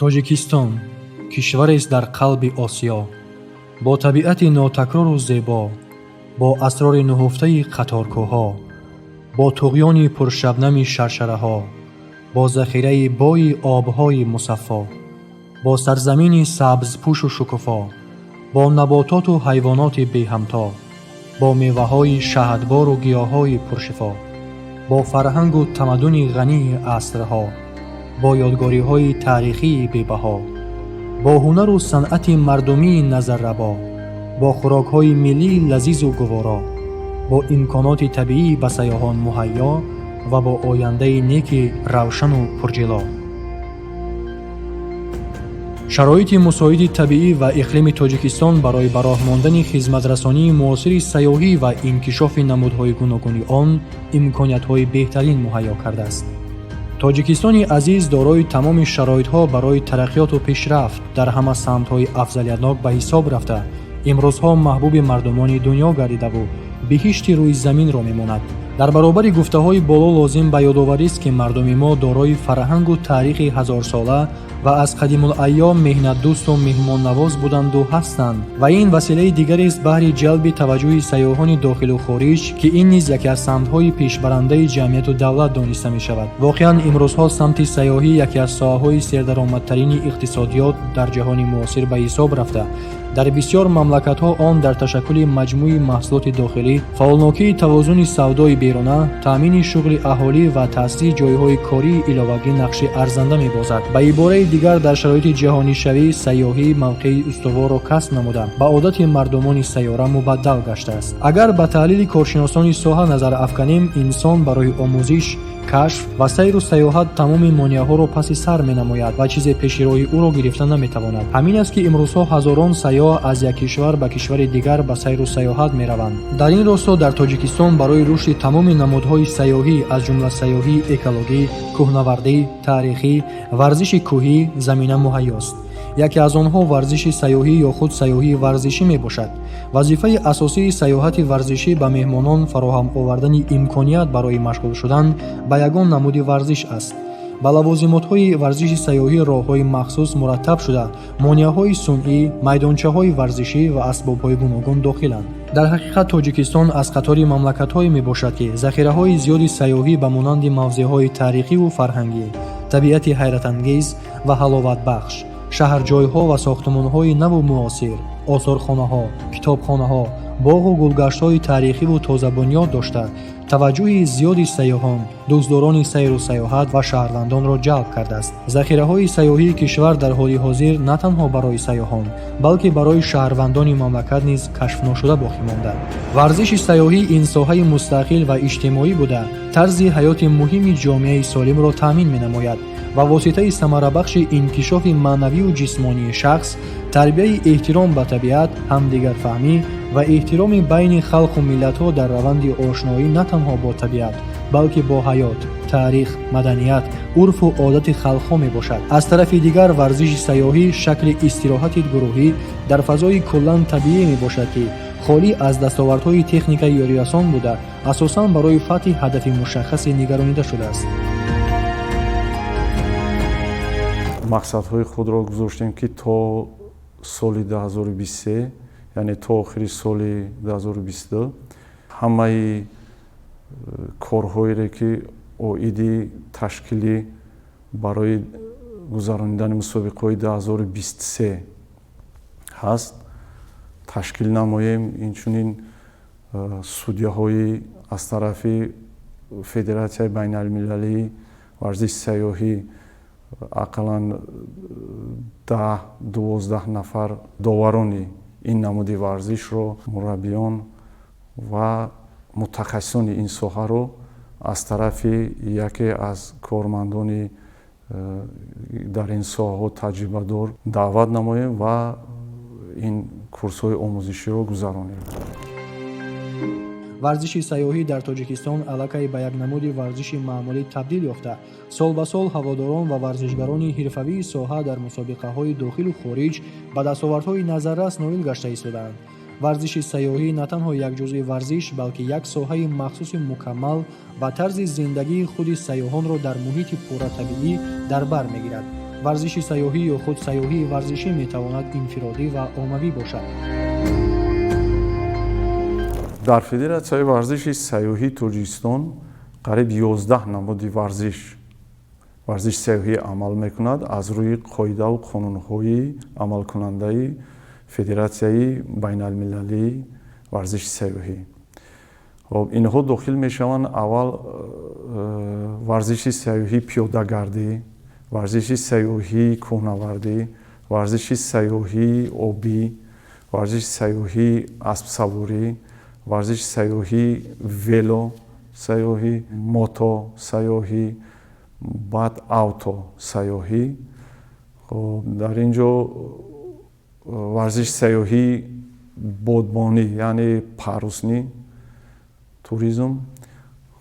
Тоҷикистон кишварест дар қалби Осиё, бо табиати нотакрору зебо, бо асрори нуҳуфтаи қаторкӯҳҳо, бо туғёни пуршабнами шаршараҳо, бо захираи бои обҳои мусаффо, бо сарзамини сабзпӯшу шукуфо, бо набототу ҳайвоноти беҳамто, бо меваҳои шаҳдбору гиёҳҳои пуршифо, бо фарҳангу тамаддуни ғании асрҳо, бо ёдгориҳои таърихии бебаҳо, бо ҳунару санъати мардумии назаррабо, бо хӯрокҳои миллии лазизу гуворо, бо имконоти табиӣ ба сайёҳон муҳайё ва бо ояндаи неки равшану пурҷило. Шароити мусоиди табиӣ ва иқлими Тоҷикистон барои ба роҳ мондани хизматрасонии муосири сайёҳӣ ва инкишофи намудҳои гуногуни он имкониятҳои беҳтарин муҳайё кардааст. Тоҷикистони азиз дорои тамоми шароитҳо барои тараққиёту пешрафт дар ҳама самтҳои афзалиятнок ба ҳисоб рафта, имрӯзҳо маҳбуби мардумони дунё гардидаву биҳишти рӯи заминро мемонад. Дар баробари гуфтаҳои боло лозим ба ёдоварист, ки мардуми мо дорои фарҳангу таърихи ҳазорсола ва аз қадимулайём меҳнатдӯсту меҳмоннавоз буданду ҳастанд ва ин василаи дигарест баҳри ҷалби таваҷҷӯҳи сайёҳони дохилу хориҷ, ки ин низ яке аз самтҳои пешбарандаи ҷамъияту давлат дониста мешавад. Воқеан, имрӯзҳо самти сайёҳӣ яке аз соҳаҳои сердаромадтарини иқтисодиёт дар ҷаҳони муосир ба ҳисоб рафта, дар бисёр мамлакатҳо он дар ташаккули маҷмӯи маҳсулоти дохилӣ, фаъолнокии тавозуни савдои беруна, таъмини шуғли аҳолӣ ва таъсиси ҷойҳои кории иловагӣ нақши арзанда мебозад. Ба ибораи дигар, дар шароити ҷаҳонишавӣ сайёҳӣ мавқеи устуворро касб намуда, ба одати мардумони сайёра мубаддал гаштааст. Агар ба таҳлили коршиносони соҳа назар афканем, инсон барои омӯзиш, кашф ва сайру сайёҳат тамоми монеаҳоро паси сар менамояд ва чизе пеши роҳи ӯро гирифта наметавонад. Ҳамин аст, ки имрӯзҳо ҳазорон сайёҳ аз як кишвар ба кишвари дигар ба сайру сайёҳат мераванд. Дар ин росто дар Тоҷикистон барои рушди тамоми намудҳои сайёҳӣ, аз ҷумла сайёҳии экологӣ, кӯҳнавардӣ, таърихӣ, варзиши кӯҳӣ замина муҳайёст. Яке аз онҳо варзиши сайёҳӣ ё худ сайёҳии варзишӣ мебошад. Вазифаи асосии сайёҳати варзишӣ ба меҳмонон фароҳам овардани имконият барои машғул шудан ба ягон намуди варзиш аст. Ба лавозимотҳои варзиши сайёҳӣ роҳҳои махсус мураттаб шуда, монеаҳои сунъӣ, майдончаҳои варзишӣ ва асбобҳои гуногун дохиланд. Дар ҳақиқат, Тоҷикистон аз қатори мамлакатҳое мебошад, ки захираҳои зиёди сайёҳӣ ба монанди мавзеъҳои таърихиву фарҳангӣ, табиати ҳайратангез ва ҳаловатбахш, шаҳрҷойҳо ва сохтмонҳои наву муосир, осорхонаҳо, китобхонаҳо, боғу гулгаштҳои таърихиву тозабунёд дошта, таваҷҷӯҳи зиёди сайёҳон, дӯстдорони сайру сайёҳат ва шаҳрвандонро ҷалб кардааст. Захираҳои сайёҳии кишвар дар ҳоли ҳозир на танҳо барои сайёҳон, балки барои шаҳрвандони мамлакат низ кашфношуда боқӣ монда. Варзиши сайёҳӣ ин соҳаи мустақил ва иҷтимоӣ буда, тарзи ҳаёти муҳими ҷомеаи солимро таъмин менамояд ва воситаи самарабахши инкишофи маънавию ҷисмонии шахс, тарбияи эҳтиром ба табиат, ҳамдигарфаҳмӣ ва эҳтироми байни халқу миллатҳо дар раванди ошноӣ на танҳо бо табиат, балки бо ҳаёт, таърих, маданият, урфу одати халқҳо мебошад. Аз тарафи дигар, варзиши сайёҳӣ шакли истироҳати гурӯҳӣ дар фазои куллан табиӣ мебошад, ки холӣ аз дастовардҳои техникаи ёрирасон буда, асосан барои фатҳи ҳадафи мушаххасе нигаронида шудааст. Мақсадҳои худро гузоштем, ки то соли 2023, яъне то охири соли 2022, ҳамаи корҳоере, ки оиди ташкилӣ барои гузаронидани мусобиқаҳои 2023 ҳаст, ташкил намоем. Инчунин судяҳои аз тарафи Федератсияи байналмилалии варзиши сайёҳӣ ақаллан 10-12 нафар доварони ин намуди варзишро, мураббиён ва мутахассисони ин соҳаро аз тарафи яке аз кормандони дар ин соҳаҳо таҷрибадор даъват намоем ва ин курсҳои омӯзиширо гузаронем. Варзиши сайёҳӣ дар Тоҷикистон аллакай ба як намуди варзиши маъмулӣ табдил ёфта, сол ба сол ҳаводорон ва варзишгарони ҳирфавии соҳа дар мусобиқаҳои дохилу хориҷ ба дастовардҳои назаррас ноил гашта истодаанд. Варзиши сайёҳӣ на танҳо як ҷузъи варзиш, балки як соҳаи махсуси мукаммал ва тарзи зиндагии худи сайёҳонро дар муҳити пурратабиӣ дар бар мегирад. Варзиши сайёҳӣ ё худ сайёҳии варзишӣ метавонад инфиродӣ ва оммавӣ бошад. Дар Федератсияи варзиши сайёҳии Тоҷикистон қариб 11 намуди варзиши сайёҳӣ амал мекунад аз рӯи қоидаву қонунҳои амалкунандаи Федератсияи байналмилалии варзиши сайёҳӣ. Хоб, инҳо дохил мешаванд аввал варзиши сайёҳии пиёдагардӣ, варзиши сайёҳии кӯҳнавардӣ, варзиши сайёҳии обӣ, варзиши сайёҳии аспсаворӣ, варзиши сайёҳии вело сайёҳӣ, мото сайёҳӣ, баъд авто сайёҳӣ. Хоб, дар ин ҷо варзиши сайёҳии бодбонӣ, яъне парусный туризм.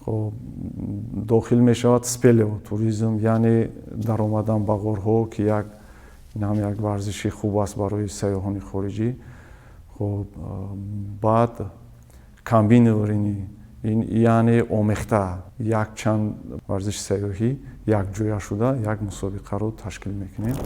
Хоб, дохил мешавад спелеотуризм, яъне даромадан ба ғорҳо, ки ин ҳам як варзиши хуб аст барои сайёҳони хориҷӣ. Хоб, баъд комбинированный, ин яъне омехта, якчанд варзиши сайёҳӣ якҷоя шуда як мусобиқаро ташкил мекунем.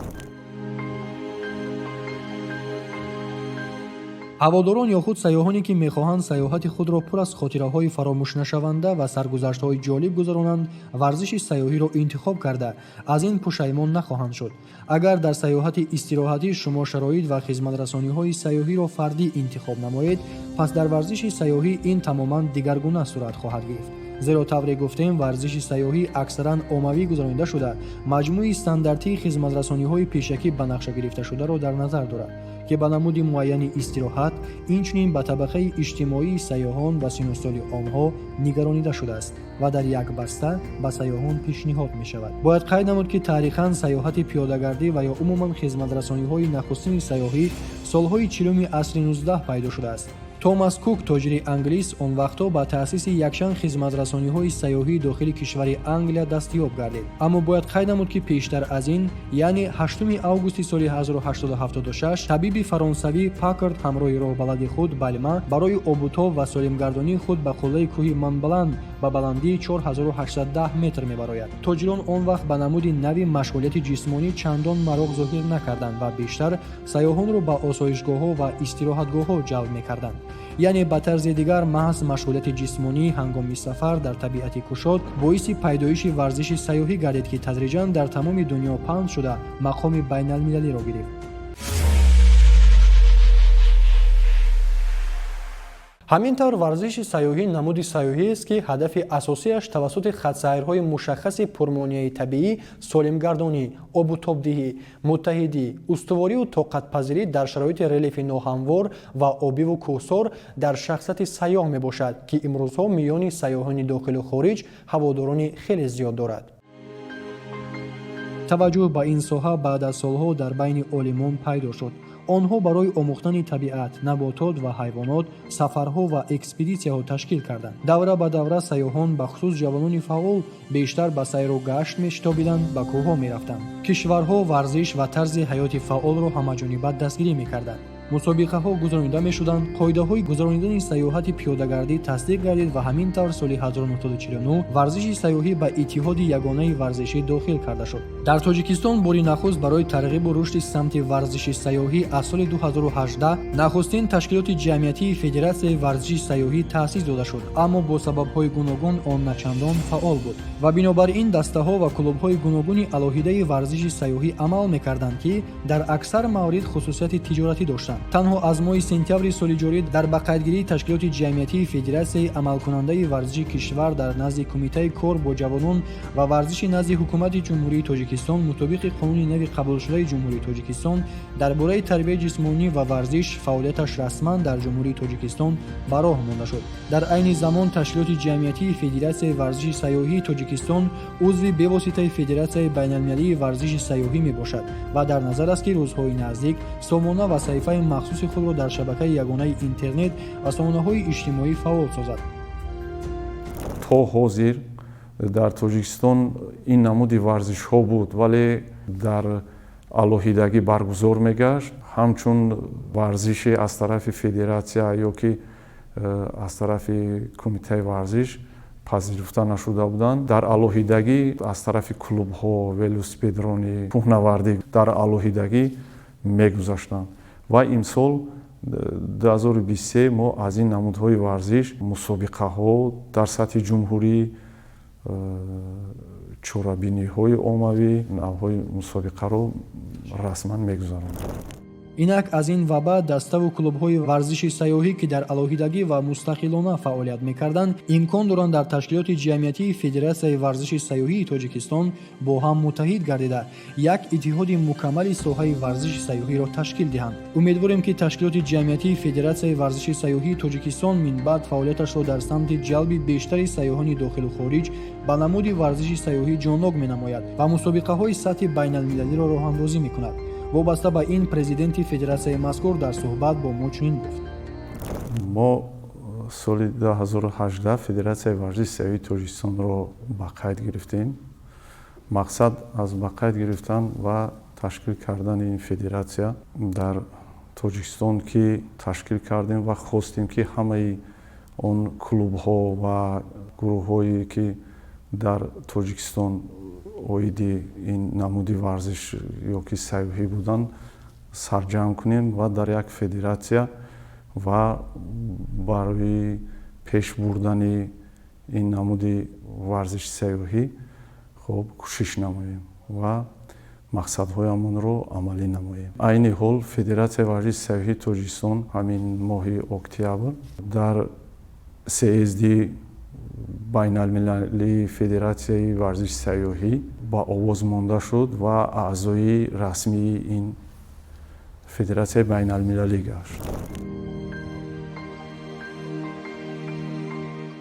Ҳаводорон ё худ сайёҳоне, ки мехоҳанд сайёҳати худро пур аз хотираҳои фаромӯшнашаванда ва саргузаштҳои ҷолиб гузаронанд, варзиши сайёҳиро интихоб карда, аз ин пушаймон нахоҳанд шуд. Агар дар сайёҳати истироҳатӣ шумо шароит ва хизматрасониҳои сайёҳиро фардӣ интихоб намоед, пас дар варзиши сайёҳӣ ин тамоман дигаргуна сурат хоҳад гирифт. Зеро тавре гуфтем, варзиши сайёҳӣ аксаран оммавӣ гузаронида шуда, маҷмӯи стандартии хизматрасониҳои пешакӣ ба нақша гирифташударо дар назар дорад, ки ба намуди муайяни истироҳат, инчунин ба табақаи иҷтимоии сайёҳон ва сину соли онҳо нигаронида шудааст ва дар як баста ба сайёҳон пешниҳод мешавад. Бояд қайд намуд, ки таърихан сайёҳати пиёдагардӣ ва ё умуман хизматрасониҳои нахустини сайёҳӣ солҳои 40-уми асри 19 пайдо шудааст. Томас Кук, тоҷири англис, он вақтҳо ба таъсиси якчанд хизматрасониҳои сайёҳии дохили кишвари Англия дастёб гардид. Аммо бояд қайд намуд, ки пештар аз ин, яъне 8 августи соли 1876, табиби фаронсавӣ Пакард ҳамроҳи роҳбалади худ Балма барои обутоб ва солимгардонии худ ба қуллаи кӯҳи Монблан ба баландии 4810 метр мебарояд. Тоҷирон он вақт ба намуди нави машғулияти ҷисмонӣ чандон мароқ зоҳир накарданд ва бештар сайёҳонро ба осоишгоҳҳо ва истироҳатгоҳҳо ҷалб мекарданд. Яъне ба тарзи дигар маҳз машғулияти ҷисмонӣ ҳангоми сафар дар табиати кушод боиси пайдоиши варзиши сайёҳӣ гардид, ки тадриҷан дар тамоми дунё паҳн шуда мақоми байналмилалиро гирифт. Ҳамин тавр варзиши сайёҳӣ намуди сайёҳиест, ки ҳадафи асосиаш тавассути хатсайрҳои мушаххаси пурмонеаи табиӣ солимгардонӣ, обутобдиҳӣ, муттаҳидӣ, устуворию тоқатпазирӣ дар шароити релефи ноҳамвор ва обиву кӯҳсор дар шахсияти сайёҳ мебошад, ки имрӯзҳо миёни сайёҳони дохилу хориҷ ҳаводорони хеле зиёд дорад. Таваҷҷӯҳ ба ин соҳа баъд аз солҳо дар байни олимон пайдо шуд. Онҳо барои омӯхтани табиат, наботот ва ҳайвонот сафарҳо ва экспедитсияҳо ташкил карданд. Давра ба давра сайёҳон, бахусус ҷавонони фаъол, бештар ба сайру гашт мешитобиданд, ба кӯҳҳо мерафтанд. Кишварҳо варзиш ва тарзи ҳаёти фаъолро ҳамаҷониба дастгирӣ мекарданд. Мусобиқаҳо гузаронида мешуданд, қоидаҳои гузаронидани сайёҳати пиёдагардӣ тасдиқ гардид ва ҳамин тавр соли 1949 варзиши сайёҳӣ ба Иттиҳоди ягонаи варзишӣ дохил карда шуд. Дар Тоҷикистон бори нахуст барои тарғибу рушди самти варзиши сайёҳӣ аз соли 2018 нахустин ташкилоти ҷамъиятии Федератсияи варзиши сайёҳӣ таъсис дода шуд, аммо бо сабабҳои гуногун он начандон фаъол буд ва бинобар ин дастаҳо ва клубҳои гуногуни алоҳидаи варзиши сайёҳӣ амал мекарданд, ки дар аксар маврид хусусияти тиҷоратӣ доштанд. Танҳо аз моҳи сентябри соли ҷорӣ дар ба қайдгирии ташкилоти ҷамъиятии Федератсияи амалкунандаи варзиши кишвар дар назди Кумитаи кор бо ҷавонон ва варзиши назди Ҳукумати Ҷумҳурии Тоҷикистон мутобиқи қонуни нави қабулшудаи Ҷумҳурии Тоҷикистон дар бораи тарбияи ҷисмонӣ ва варзиш фаъолияташ расман дар Ҷумҳурии Тоҷикистон ба роҳ монда шуд. Дар айни замон ташкилоти ҷамъиятии Федератсияи варзиши сайёҳии Тоҷикистон узви бевоситаи Федератсияи байналмилалии варзиши сайёҳӣ мебошад ва дар назар аст, ки рӯзҳои наздик сомона ва саҳифаи махсуси худро дар шабакаи ягонаи интернет ва сомонаҳои иҷтимоӣ фаъол созад. То ҳозир дар Тоҷикистон ин намуди варзишҳо буд, вале дар алоҳидагӣ баргузор мегашт, ҳамчун варзише аз тарафи федератсия ё ки аз тарафи кумитаи варзиш Пазируфта нашуда буданд. Дар алоҳидагӣ аз тарафи клубҳо велосипедронӣ, кӯҳнавардӣ дар алоҳидагӣ мегузаштанд ва имсол 2023 мо аз ин намудҳои варзиш мусобиқаҳо дар сатҳи ҷумҳурӣ, чорабиниҳои оммавӣ, навъҳои мусобиқаро расман мегузаронем. Инак аз ин ваба даставу клубҳои варзиши сайёҳӣ, ки дар алоҳидагӣ ва мустақилона фаъолият мекарданд, имкон доранд дар ташкилоти ҷамъиятии Федератсияи варзиши сайёҳии Тоҷикистон бо ҳам муттаҳид гардида, як иттиҳоди мукаммали соҳаи варзиши сайёҳиро ташкил диҳанд. Умедворем, ки ташкилоти ҷамъиятии Федератсияи варзиши сайёҳии Тоҷикистон минбаъд фаъолияташро дар самти ҷалби бештари сайёҳони дохилу хориҷ ба намуди варзиши сайёҳӣ ҷоннок менамояд ва мусобиқаҳои сатҳи байналмилалиро роҳандозӣ мекунад. Вобаста ба ин президенти федератсияи мазкур дар суҳбат бо мо чунин гуфт: Мо соли 2018 Федератсияи варзиши сайёҳии Тоҷикистонро ба қайд гирифтем. Мақсад аз ба қайд гирифтан ва ташкил кардани ин федератсия дар Тоҷикистон, ки ташкил кардем ва хостем, ки ҳамаи он клубҳо ва гурӯҳҳое, ки дар Тоҷикистон оиди ин намуди варзиш ё ки сайёҳӣ буданд, сарҷамъ кунем ва дар як федератсия ва барои пеш бурдани ин намуди варзиши сайёҳӣ хуб кӯшиш намоем ва мақсадҳоямонро амалӣ намоем. Айни ҳол Федератсияи варзиши сайёҳии Тоҷикистон ҳамин моҳи октябр дар съезди байналмилалии Федератсияи варзиши сайёҳӣ ба овоз монда шуд ва аъзои расмии ин федератсияи байналмилалӣ гашт.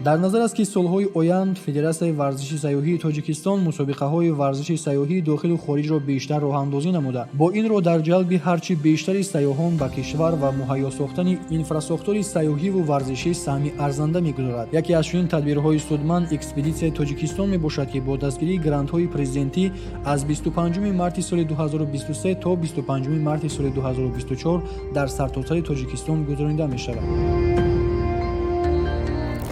Дар назар аст, ки солҳои оянд Федератсияи варзиши сайёҳии Тоҷикистон мусобиқаҳои варзиши сайёҳии дохилу хориҷро бештар роҳандозӣ намуда, бо ин роҳ дар ҷалби ҳарчи бештари сайёҳон ба кишвар ва муҳайё сохтани инфрасохтори сайёҳиву варзишӣ саҳми арзанда мегузорад. Яке аз чунин тадбирҳои судманд экспедитсияи Тоҷикистон мебошад, ки бо дастгирии грантҳои президентӣ аз 25 марти соли 2023 то 25 марти соли 2024 дар сартосари Тоҷикистон гузаронида мешавад.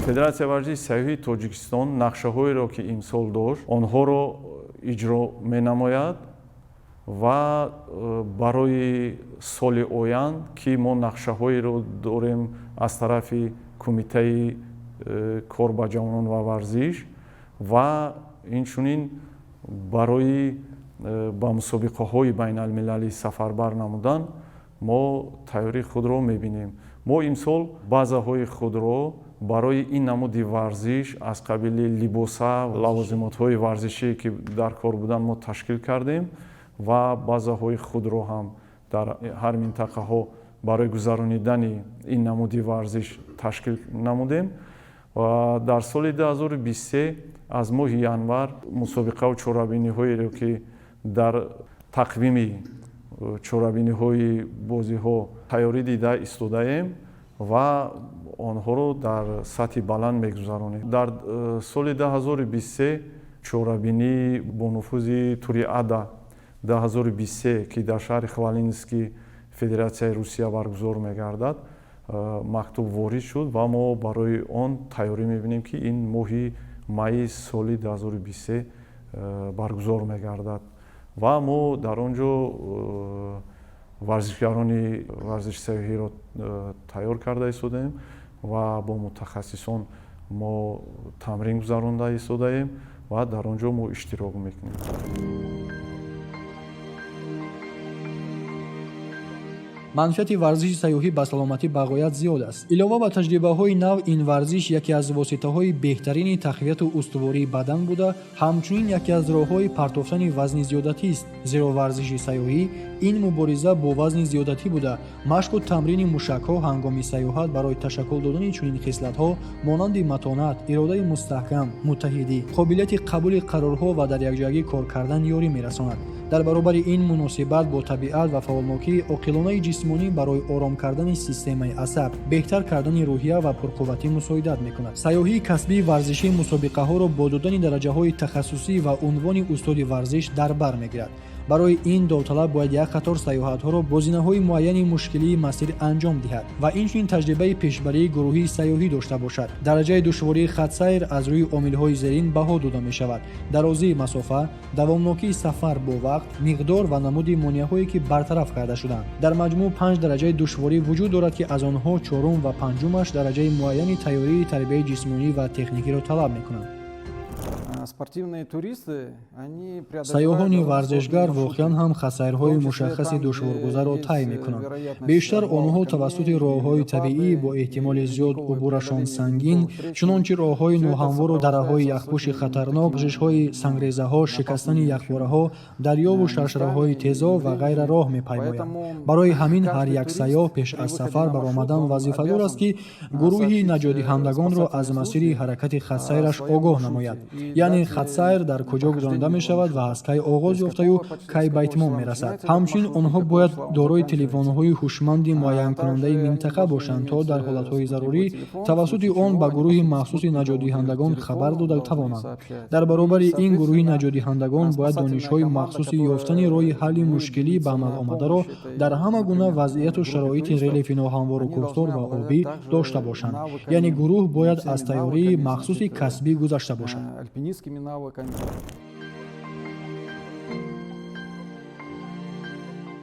Федератсияи варзиши сайёҳии Тоҷикистон нақшаҳоеро, ки имсол дошт, онҳоро иҷро менамояд ва барои соли оянд, ки мо нақшаҳоеро дорем аз тарафи Кумитаи кор ба ҷавонон ва варзиш ва инчунин барои ба мусобиқаҳои байналмилалӣ сафарбар намудан мо тайёрии худро мебинем. Мо имсол базаҳои худро барои ин намуди варзиш аз қабили либоса, лавозимотҳои варзишӣ, ки дар кор буданд, мо ташкил кардем ва базаҳои худро ҳам дар ҳар минтақаҳо барои гузаронидани ин намуди варзиш ташкил намудем. Ва дар соли 2023 аз моҳи январ мусобиқаву чорабиниҳоеро, ки дар тақвими чорабиниҳои бозиҳо тайёрӣ дида истодаем ва онҳоро дар сатҳи баланд мегузаронем. Дар соли 2023 чорабинии бонуфузи Туриада 2023, ки дар шаҳри Хвалинский Федератсияи Русия баргузор мегардад, мактуб ворид шуд ва мо барои он тайёрӣ мебинем, ки ин моҳи майи соли 2023 баргузор мегардад ва мо дар он ҷо варзишгарони варзиши сайёҳиро тайёр карда истодаем ва бо мутахассисон мо тамрин гузаронда истодаем ва дар он ҷо мо иштирок мекунем. Манфиати варзиши сайёҳӣ ба саломатӣ бағоят зиёд аст. Илова ба таҷрибаҳои нав, ин варзиш яке аз воситаҳои беҳтарини тақвияту устувории бадан буда, ҳамчунин яке аз роҳҳои партофтани вазни зиёдатист, зеро варзиши сайёҳӣ ин мубориза бо вазни зиёдатӣ буда, машқу тамрини мушакҳо ҳангоми сайёҳат барои ташаккул додани чунин хислатҳо монанди матонат, иродаи мустаҳкам, муттаҳидӣ, қобилияти қабули қарорҳо ва дар якҷоягӣ кор кардан ёрӣ мерасонад. Дар баробари ин муносибат бо табиат ва фаъолнокии оқилонаи ҷисмонӣ барои ором кардани системаи асаб, беҳтар кардани рӯҳия ва пурқувватӣ мусоидат мекунад. Сайёҳии касбии варзишӣ мусобиқаҳоро бо додани дараҷаҳои тахассусӣ ва унвони устоди варзиш дар бар мегирад. Барои ин довталаб бояд як қатор сайёҳатҳоро бо зинаҳои муайяни мушкилии масир анҷом диҳад ва инчунин таҷрибаи пешбарии гурӯҳии сайёҳӣ дошта бошад. Дараҷаи душвории хатсайр аз рӯи омилҳои зерин баҳо дода мешавад: дарозии масофа, давомнокии сафар бо вақт, миқдор ва намуди монеаҳое ки бартараф карда шуданд. Дар маҷмӯъ 5 дараҷаи душворӣ вуҷуд дорад, ки аз онҳо чорум ва панҷумаш дараҷаи муайяни тайёрии тарбияи ҷисмонӣ ва техникиро талаб мекунанд. Сайёҳони варзишгар воқеан ҳам хатсайрҳои мушаххаси душворгузарро тай мекунанд. Бештар онҳо тавассути роҳҳои табиӣ бо эҳтимоли зиёд убурашон сангин, чунончи роҳҳои ноҳамвору дараҳои яхпӯши хатарнок, кашишҳои сангрезаҳо, шикастани яхпораҳо, дарёву шаршараҳои тезоб ва ғайра роҳ мепаймоянд. Барои ҳамин ҳар як сайёҳ пеш аз сафар баромадан вазифадор аст, ки гурӯҳи наҷотдиҳандагонро аз масири ҳаракати хатсайраш огоҳ намояд, яъне хатсайр дар куҷо гузаронида мешавад ва аз кай оғоз ёфтаю кай ба итмом мерасад. Ҳамчунин онҳо бояд дорои телефонҳои ҳушманди муайянкунандаи минтақа бошанд, то дар ҳолатҳои зарурӣ тавассути он ба гурӯҳи махсуси наҷотдиҳандагон хабар дода тавонанд. Дар баробари ин гурӯҳи наҷотдиҳандагон бояд донишҳои махсуси ёфтани роҳи ҳалли мушкилӣ ба амал омадаро дар ҳама гуна вазъияту шароити релефи ноҳамвору кӯҳсор ва обӣ дошта бошанд, яъне гурӯҳ бояд аз тайёрии махсуси касбӣ гузашта бошад.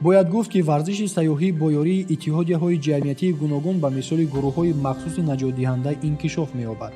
Бояд гуфт, ки варзиши сайёҳӣ бо ёрии иттиҳодияҳои ҷамъиятии гуногун ба мисоли гурӯҳҳои махсуси наҷотдиҳанда инкишоф меёбад.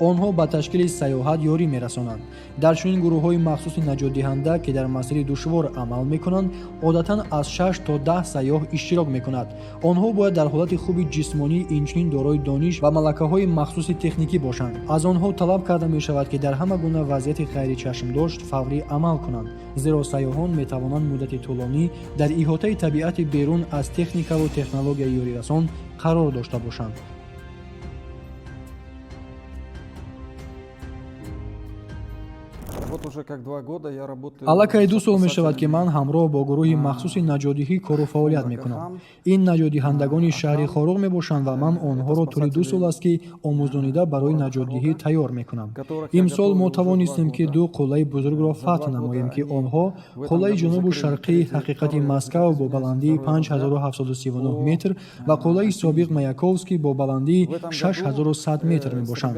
Онҳо ба ташкили сайёҳат ёрӣ мерасонанд. Дар чунин гурӯҳҳои махсуси наҷотдиҳанда, ки дар масири душвор амал мекунанд, одатан аз 6 то 10 сайёҳ иштирок мекунад. Онҳо бояд дар ҳолати хуби ҷисмонӣ, инчунин дорои дониш ва малакаҳои махсуси техникӣ бошанд. Аз онҳо талаб карда мешавад, ки дар ҳама гуна вазъияти ғайричашмдошт фаврӣ амал кунанд, зеро сайёҳон метавонанд муддати тӯлонӣ дар иҳотаи табиати берун аз техникаву технологияи ёрирасон қарор дошта бошанд. Аллакай 2 сол мешавад, ки ман ҳамроҳ бо гурӯҳи махсуси наҷотдиҳӣ кору фаъолият мекунам. Ин наҷотдиҳандагони шаҳри Хоруғ мебошанд ва ман онҳоро тӯли 2 сол аст, ки омӯзонида барои наҷотдиҳӣ тайёр мекунам. Имсол мо тавонистем, ки 2 қуллаи бузургро фатҳ намоем, ки онҳо қуллаи ҷанубу шарқии ҳақиқати Москав бо баландии 5739 метр ва қуллаи собиқ Маяковский бо баландии 6100 метр мебошанд.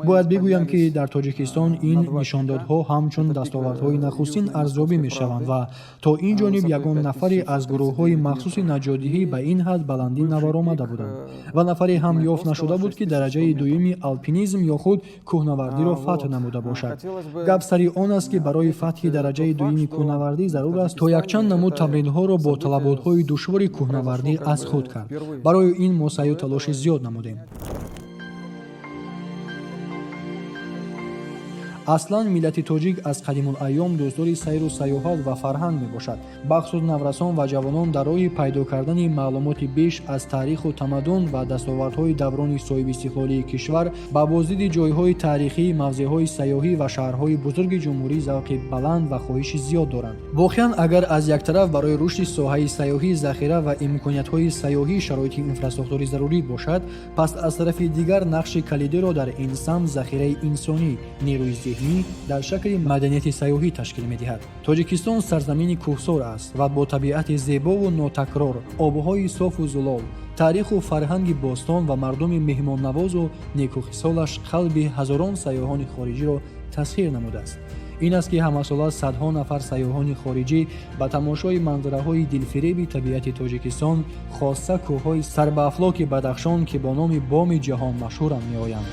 Бояд бигӯям, ки дар Тоҷикистон ин нишондодҳо ҳамчун дастовардҳои нахустин арзёбӣ мешаванд ва то ин ҷониб ягон нафаре аз гурӯҳҳои махсуси наҷотдиҳӣ ба ин ҳад баландӣ набаромада буданд ва нафаре ҳам ёфт нашуда буд, ки дараҷаи дуюми алпинизм ё худ кӯҳнавардиро фатҳ намуда бошад. Гап сари он аст, ки барои фатҳи дараҷаи дуюми кӯҳнавардӣ зарур аст, то якчанд намуд тамринҳоро бо талаботҳои душвори кӯҳнавардӣ аз худ кард. Барои ин мо саъю талоши зиёд намудем. Аслан миллати тоҷик аз қадимулайём дӯстдори сайру сайёҳат ва фарҳанг мебошад. Бахусус наврасон ва ҷавонон дар роҳи пайдо кардани маълумоти беш аз таъриху тамаддун ва дастовардҳои даврони соҳибистиқлолии кишвар ба боздиди ҷойҳои таърихӣ, мавзеъҳои сайёҳӣ ва шаҳрҳои бузурги ҷумҳурӣ завқи баланд ва хоҳиши зиёд доранд. Воқеан, агар аз як тараф барои рушди соҳаи сайёҳӣ захира ва имкониятҳои сайёҳӣ шароити инфрасохторӣ зарурӣ бошад, пас аз тарафи дигар нақши калидиро дар ин самт захираи инсонӣ, нерӯи зеҳнӣ дар шакли маданияти сайёҳӣ ташкил медиҳад. Тоҷикистон сарзамини кӯҳсор аст ва бо табиати зебову нотакрор, обҳои софу зулол, таъриху фарҳанги бостон ва мардуми меҳмоннавозу некухисолаш қалби ҳазорон сайёҳони хориҷиро тасхир намудааст. Ин аст, ки ҳамасола садҳо нафар сайёҳони хориҷӣ ба тамошои манзараҳои дилфиреби табиати Тоҷикистон, хосса кӯҳҳои сарбаафлоки Бадахшон, ки бо номи боми ҷаҳон машҳуранд, меоянд.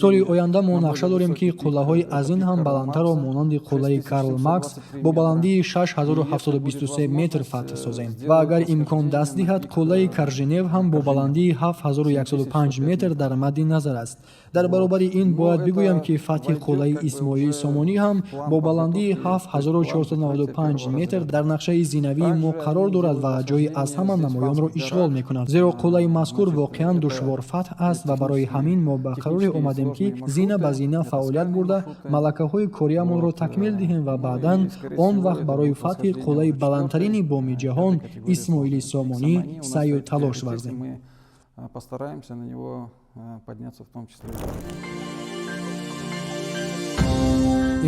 Соли оянда мо нақша дорем, ки қуллаҳои аз ин ҳам баландтарро монанди қуллаи Карл Маркс бо баландии 6723 метр фатҳ созем ва агар имкон даст диҳад, қуллаи Каржинев ҳам бо баландии 7105 метр дар мадди назар аст. Дар баробари ин бояд бигӯям, ки фатҳи қуллаи Исмоили Сомонӣ ҳам бо баландии 7495 метр дар нақшаи зинавии мо қарор дорад ва ҷойи аз ҳама намоёнро ишғол мекунад, зеро қуллаи мазкур воқеан душворфатҳ аст ва барои ҳамин мо ба қароре омадем, ки зина ба зина фаъолият бурда, малакаҳои кориамонро такмил диҳем ва баъдан он вақт барои фатҳи қуллаи баландтарини боми ҷаҳон Исмоили Сомонӣ саъю талош варзем. Постараемся на него подняться в том числе.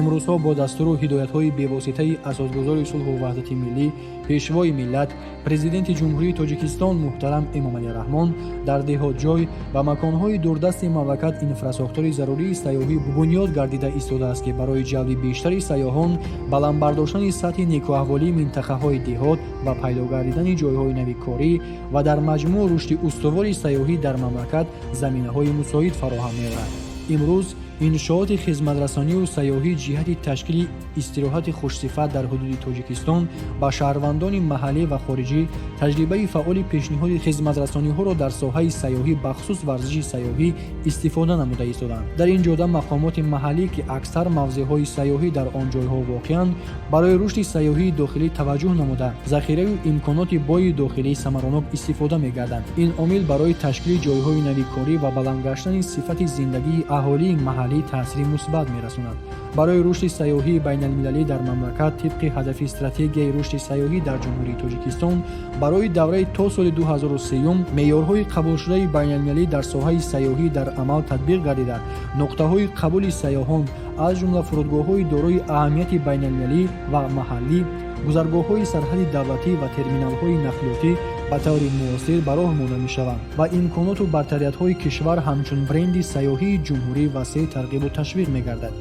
Имрӯзҳо бо дастуру ҳидоятҳои бевоситаи Асосгузори сулҳу ваҳдати миллӣ, Пешвои миллат, Президенти Ҷумҳурии Тоҷикистон муҳтарам Эмомалӣ Раҳмон дар деҳотҷой ва маконҳои дурдасти мамлакат инфрасохтори зарурии сайёҳӣ бунёд гардида истодааст, ки барои ҷалби бештари сайёҳон, баланд бардоштани сатҳи некӯаҳволии минтақаҳои деҳот ва пайдо гардидани ҷойҳои нави корӣ ва дар маҷмӯъ рушди устувори сайёҳӣ дар мамлакат заминаҳои мусоид фароҳам меорад. Имрӯз иншооти хизматрасонию сайёҳӣ ҷиҳати ташкили истироҳати хушсифат дар ҳудуди Тоҷикистон ба шаҳрвандони маҳаллӣ ва хориҷӣ таҷрибаи фаъоли пешниҳоди хизматрасониҳоро дар соҳаи сайёҳӣ, бахусус варзиши сайёҳӣ, истифода намуда истоданд. Дар ин ҷода мақомоти маҳаллӣ, ки аксар мавзеъҳои сайёҳӣ дар он ҷойҳо воқеанд, барои рушди сайёҳии дохилӣ таваҷҷӯҳ намуда, захираю имконоти бои дохилӣ самаранок истифода мегарданд. Ин омил барои ташкили ҷойҳои нави корӣ ва баланд гаштани сифати зиндагии аҳолии маҳаллӣ таъсири мусбат мерасонад. Барои рушди сайёҳии байналмилалӣ дар мамлакат тибқи ҳадафи стратегияи рушди сайёҳӣ дар Ҷумҳурии Тоҷикистон барои давраи то соли 2003 меъёрҳои қабулшудаи байналмилалӣ дар соҳаи сайёҳӣ дар амал татбиқ гардида, нуқтаҳои қабули сайёҳон, аз ҷумла фурудгоҳҳои дорои аҳамияти байналмилалӣ ва маҳаллӣ, гузаргоҳҳои сарҳади давлатӣ ва терминалҳои нақлиётӣ ба таври муосир ба роҳ монда мешаванд ва имконоту бартариятҳои кишвар ҳамчун бренди сайёҳии ҷумҳурӣ васеъ тарғибу ташвиқ мегардад.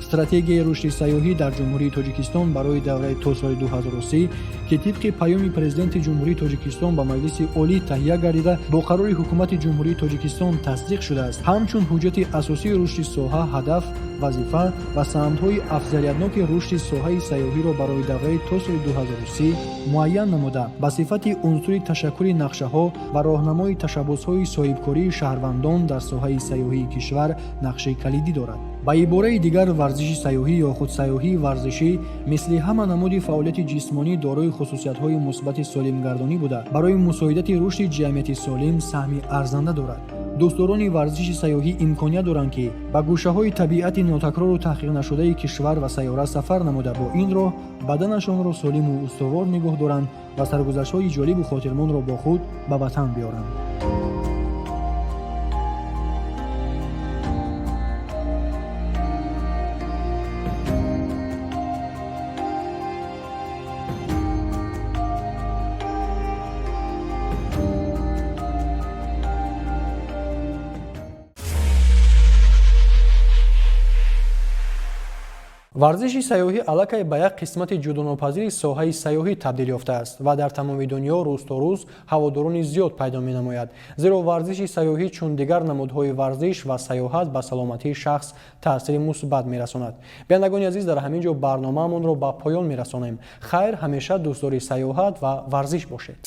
Стратегияи рушди сайёҳӣ дар Ҷумҳурии Тоҷикистон барои давраи то соли 2030, ки тибқи Паёми Президенти Ҷумҳурии Тоҷикистон ба Маҷлиси Олӣ таҳия гардида, бо қарори Ҳукумати Ҷумҳурии Тоҷикистон тасдиқ шудааст, ҳамчун ҳуҷҷати асосии рушди соҳа ҳадаф, вазифа ва самтҳои афзалиятноки рушди соҳаи сайёҳиро барои давраи то соли 2030 муайян намуда, ба сифати унсури ташаккули нақшаҳо ва роҳнамои ташаббусҳои соҳибкории шаҳрвандон дар соҳаи сайёҳии кишвар нақши калидӣ дорад. Ба ибораи дигар, варзиши сайёҳӣ ё худ сайёҳии варзишӣ мисли ҳама намуди фаъолияти ҷисмонӣ дорои хусусиятҳои мусбати солимгардонӣ буда, барои мусоидати рушди ҷамъияти солим саҳми арзанда дорад. Дӯстдорони варзиши сайёҳӣ имконият доранд, ки ба гӯшаҳои табиати нотакрору таҳқиқнашудаи кишвар ва сайёра сафар намуда, бо ин роҳ баданашонро солиму устувор нигоҳ доранд ва саргузаштҳои ҷолибу хотирмонро бо худ ба ватан биёранд. Варзиши сайёҳӣ аллакай ба як қисмати ҷудонопазири соҳаи сайёҳӣ табдил ёфтааст ва дар тамоми дунё рӯз то рӯз ҳаводорони зиёд пайдо менамояд. Зеро варзиши сайёҳӣ чун дигар намудҳои варзиш ва сайёҳат ба саломатии шахс таъсири мусбат мерасонад. Бинандагони азиз, дар ҳамин ҷо барномаамонро ба поён мерасонем. Хайр, ҳамеша дӯстдори сайёҳат ва варзиш бошед.